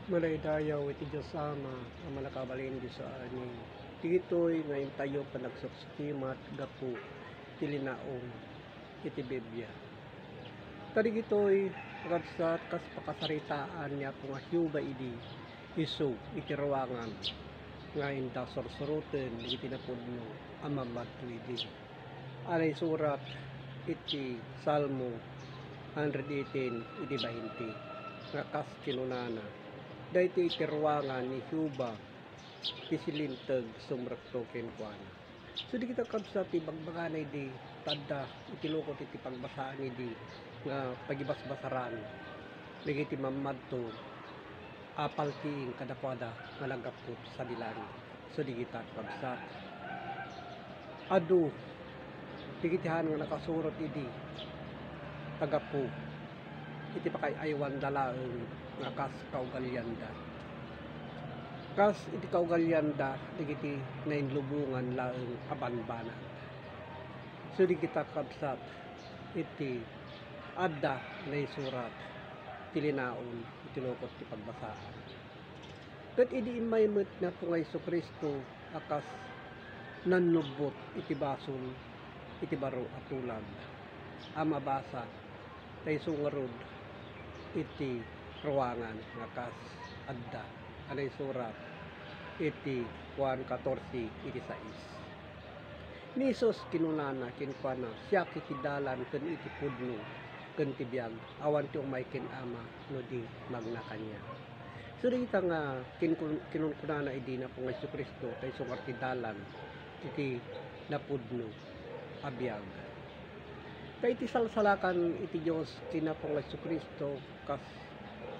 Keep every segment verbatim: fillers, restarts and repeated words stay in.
Madaydayaw iti Dios Ama a mannakabalin iti saanen. Dagitoy nga intayo panagsuksimat gapu ti linaon iti Biblia. Ta dagitoy, kakabsat, kas pakasaritaan ni Apo nga Jehovah idi isu iti ruangan nga inda sursuroten dagiti napudno a mammadto idi. A naisurat iti Salmo hundred eighteen iti bainte, nga kas kinunana, "Daytoy iti ruangan ni Jehovah, ti silinteg sumrekto kenkuana." So, dagita, kabsat, ti bagbagana idi, ta adda iti lukot iti pagbasaan idi nga pagibasbasaran dagiti mammadto a paltiing kadakuada nga naggapu sadi langit. So, dagita, kabsat, adu dagiti han nga nakasurot idi, ta gapu iti pakaay-aywanda laeng nga kas kaugalianda. Kas iti kaugalianda dagiti nainlubongan laeng a banbanag. So, dagita, kabsat, iti adda naisurat ti linaon iti lukot ti pagbasaan. Ket idi immay met ni Apo nga Jesu-Cristo a kas nannubbot iti basol iti baro a tulag a mabasa, ta isu ngarud iti ruangan nga kas adda a naisurat iti Juan katorse iti sais. Ni Jesus kinunana kenkuana, "Siak iti dalan ken iti pudno ken ti biag. Awan ti umay ken Ama no di magna kaniak." So, dagita nga kinkun-, kinunkunana idi ni Apo nga Jesu-Cristo, ta isu ngarud ti dalan iti napudno a biag. Ta iti salsalakan iti Dios ken ni Apo nga Jesu-Cristo, kas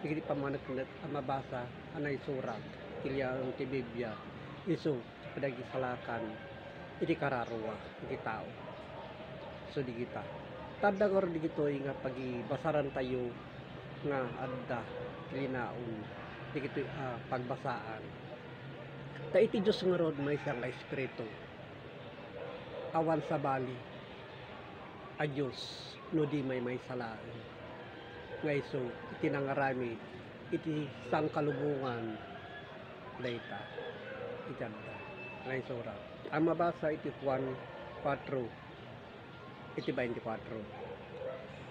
iti pammaneknek a mabasa a naisurat iti linaon ti Biblia, isu padagisalakan iti kararua iti tao. So, dagita. Ta adda ngarud dagitoy nga pagibasarantayo nga adda ti linaon dagitoy a pagbasaan. Ta iti Dios ngarud maysa nga Espiritu. Awan sabali a Dios no di maymaysa laeng. Nga isu iti nangaramid iti sangkalubongan dayta iti adda nga naisurat a mabasa iti Juan kuatro, iti bainte kuatro.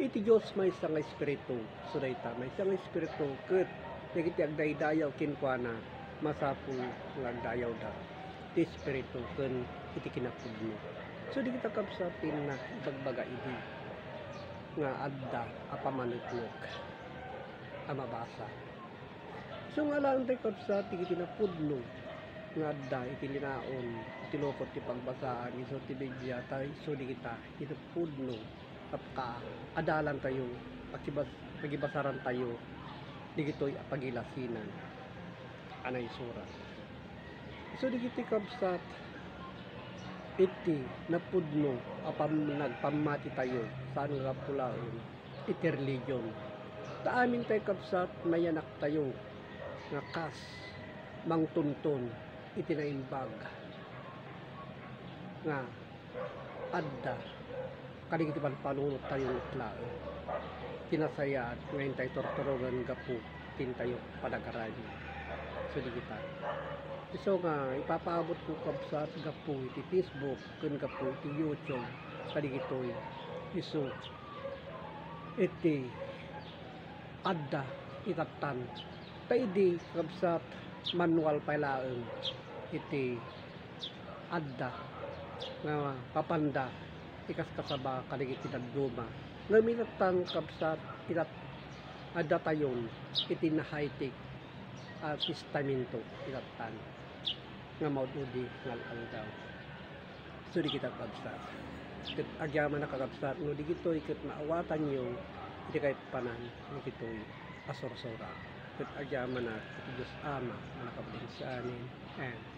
Iti Dios maysa nga Espiritu, so dayta maysa nga Espiritu ket dagiti agdaydayaw kenkuana, masapul nga agdayawda ti Espiritu ken iti kinapudno. So, dagita, kabsat, ti naimbagbaga idi nga adda a pammaneknek a mabasa. So, nga alaentayo, kabsat, dagiti napudno nga adda iti linaon iti lukot ti pagbasaan isu ti Biblia, ta isu dagita ti napudno a pakaadalantayo, pakibas-, pagibasarantayo dagitoy a pagilasinan a naisurat. Isu dagiti, kabsat, iti napudno a pam-, nagpammatitayo, saan nga gapu laeng iti religion. Ta amintayo, kabsat, nayanaktayo nga kas mangtunton iti naimbag nga adda kadagiti panpanunottayo met laeng ti nasayaat nga intayo turturongen gapu ti intayo panagaramid. So, dagita. Isu nga ipapaabutko, kabsat, gapu iti Facebook ken gapu iti YouTube, kadagitoy isu iti adda itattan. Ta idi, kabsat, manual pay laeng iti adda nga mapanda ikaskasaba kadagiti dadduma. Ngem itattan, kabsat, itat-, addatayon iti na-high-tech a testamento itattan nga maud-udi nga al-aldaw. So, dagita, kabsat. Ket agyamanak, kakabsat, no dagitoy ket naawatanyo iti kaipapan dagitoy a sursura. Ket agyamanak iti Dios Ama a mannakabalin saanen. Amen.